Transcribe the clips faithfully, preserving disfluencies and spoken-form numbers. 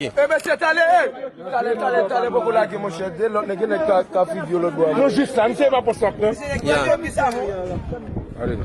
E mesye, tale, e! Tale, tale, tale, poko lage, monchè. De lòt nèg, gen nèg ka, ka figi yo lòt bò a. Non, jis sa, misye pa pòs wap, non. Ya.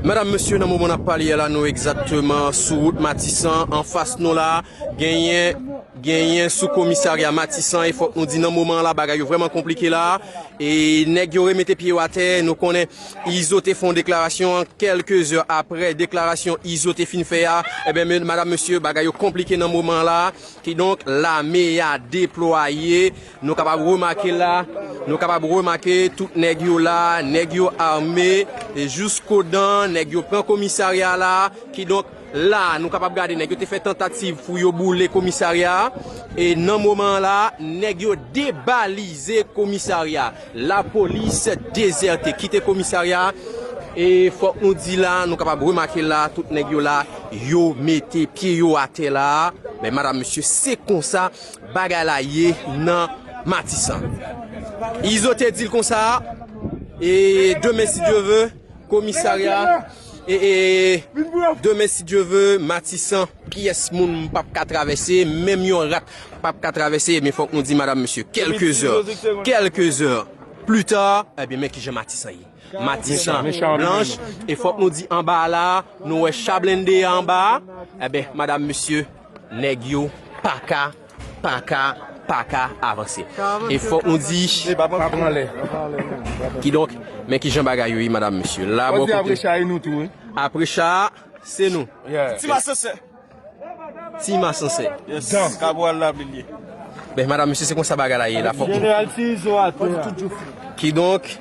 Madanm, mesye, nan moman n ap pale a la, nou egzakteman sou wout Matisan, anfas nou la, genyen, genyen sou komisarya Matisan, e fòk nou di nan moman an la, bagay yo vrèman konplike la, e nèg yo remete pye yo atè, nou konnen Izo te fè yon deklarasyon, kèlke zè aprè deklarasyon Izo te fin fè a, ebyen, men, madanm, mesye, bagay yo konplike nan moman an la. Kidonk, lame a deplwaye. Nou kapab remake la, nou kapab remake tout nèg yo la, nèg yo ame, e jouskodan, nèg yo pran komisarya la. Kidonk, la, nou kapab gade nèg yo te fè tantativ pou yo boule komisarya a. E nan moman an la, nèg yo debalize komisarya. Lapolis dezète, kite komisarya a. E fòk nou di la, nou kapab remake la, tout nèg yo la, yo mete pye yo atè la. Men madanm, mesye, se konsa bagay la ye nan Matisan. Izo te di l konsa, e demen, si Dye ve, komisarya, e, e, demen, si Dye ve, Matisan, pyès moun p ap ka travèse, menm yon rat p ap ka travèse, men fòk nou di, madanm, mesye, kèlke zè, kèlke zè pli ta, ebyen, men kijan Matisan ye. Matisan blanch, e fòk nou di anba la, nou wè cha blende a anba, ebyen, madanm, mesye, nèg yo pa ka, pa ka, pa ka avanse. E fòk nou di, kidonk, men kijan bagay yo ye, madanm, mesye. La, bò kote. Apre cha, se nou. Ti masansè. Ti masansè. Yes. Kabral la, bliye. Ben, madanm, mesye, se konsa bagay la ye la. Fòk nou. Jeneral Tizo atè a. Kidonk,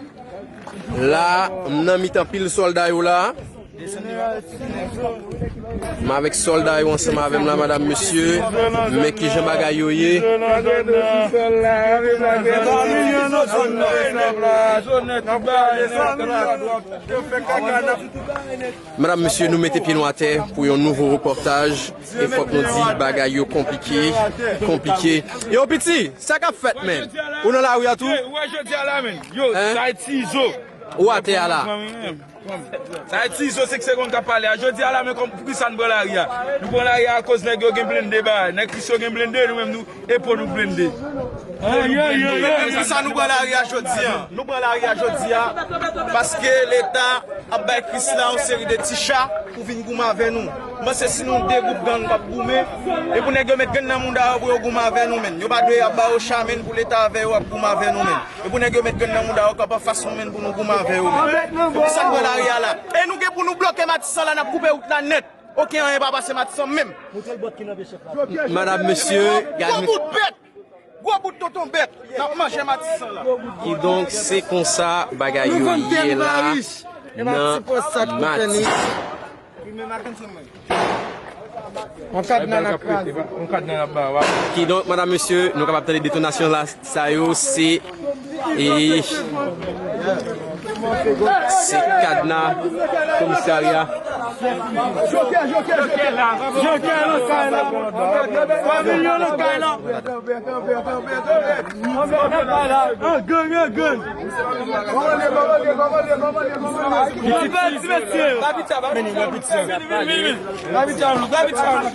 la, m nan mitan pil sòlda yo la. M avèk sòlda yo ansanm avè m la, madanm, mesye. Men kijan bagay yo ye. Madanm, mesye, nou mete pye nou atè pou yon nouvo repòtaj. E fòk nou di bagay yo konplike, konplike. Yo, piti, sa k ap fèt, menm? Ou nan lari a tou? Ou wè jodi a la, menm. Yo, sa e Tizo. Ou atè a la? Sa e Tizo, se ki se konn k ap pale a. Jodi a la, menm, kòm, poukisa n pran lari a? Nou pran lari a akoz nèg yo gen blende, ba, nèg Kris yo gen blende, nou menm, nou, e po nou blende. Pou sa nou pran lari a jodi a. Nou pran lari a jodi a paske Leta ap bay Krisla yon seri de ti cha pou vin goumen avè nou. M panse si nou de gwoup gang k ap goumen, e pou nèg yo met grenn nan mouda yo pou yo goumen avè nou, menm. Yo pa dwe ap ba yo cha, menm, pou Leta avè yo ap goumen avè nou, menm. E pou nèg yo met grenn nan mouda yo k ap anfas nou, menm, pou nou goumen avè yo, menm. Poukisa nou pran lari a la? E nou gen pou nou bloke Matisan la, n ap koupe wout la nèt. Okenn anyen pa pase Matisan menm. Madanm, mesye, gade. Gwo bout bèt! Gwo bout tonton bèt! N ap manje Matisan la. Kidonk, se konsa bagay yo ye la nan Matisan. Yon kadna n ap kraze. Kidonk, madanm, mesye, nou kapab tande detonasyon la. Sa yo se, e, se kadna komisarya. Jokè, jokè, jokè. Jokè nan kay la. Twa milyon nan kay la. An gang, an gang. Yo pèdi mesye yo. Vini, vini, vini. Gravite a nou, gravite a nou.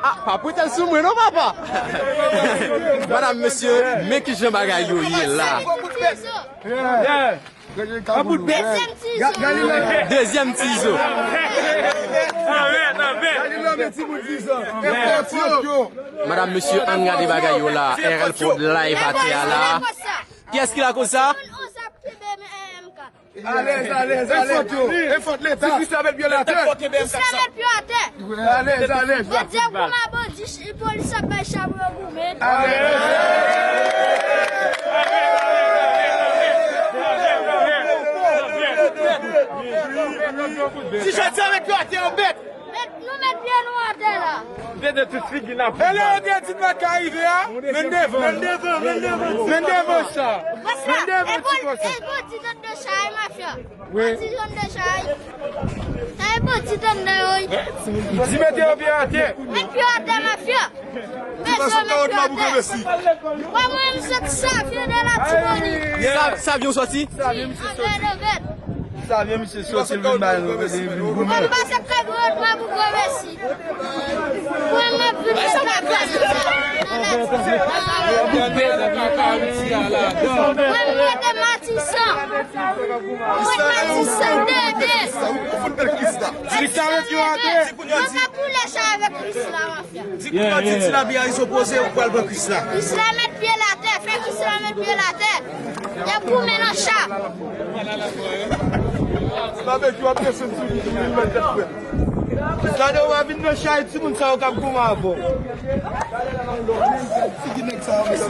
Ah, pa pwete l sou mwen non, papa. Madanm, mesye, men kijan bagay yo ye la. Dezyèm Tizo. Dezyèm Tizo. Madanm, mesye, ann gade bagay yo la. R L Prod live atè a la. Kiyès ki lakoz sa? Alèz, alèz, alèz. E fòt yo. E fòt Leta. Ti Krisla met pye l atè. Krisla met pye atè. Alèz, alèz. Bandi ap goumen, bandi, ch- polis ap bay cha pou yo goumen. Alèz. Ti Jodi a met pye atè, yon bèt. Met, nou met pye nou atè la. Dede tout figi n ap. E lè yo te di n pa ka rive a, men devan. Men devan, men devan. Men devan sa. Men devan ti bòs. E bandi t anndan chay, mafya. Wi. Bandi t anndan chay. Sa e bandi t anndan yo, wi. Di mete yo pye atè. Met pye atè, mafya. Met yo, met pye atè. Mwen, mwen, m soti Savyen de Latibonit. Sa, Savyen w soti? Wi, anlè Levèt. Sa vyen, misye soti, l vin bay nou, li vin goumen. Mwen pase Kay Gwo Wòt, mwen pou gwo mèsi. Mwen, mwen vin mèt la plas sa. Mwen mete Matisan. Mwen Matisan de de. Krisla mete yo atè. Mwen ka koule chay avèk Krisla, mafya. Di kounye a, di ti labi a, izo poze, ou pral pran Krisla. Krisla mèt pye l atè, fè Krisla mèt pye l atè. Y ap goumen nan cha. Babekyou ap desann sou li, li mèt tèt frèt. Gade, w a vin nan chay timoun sa yo k ap goumen avè w. Figi nèg sa yo, mesye.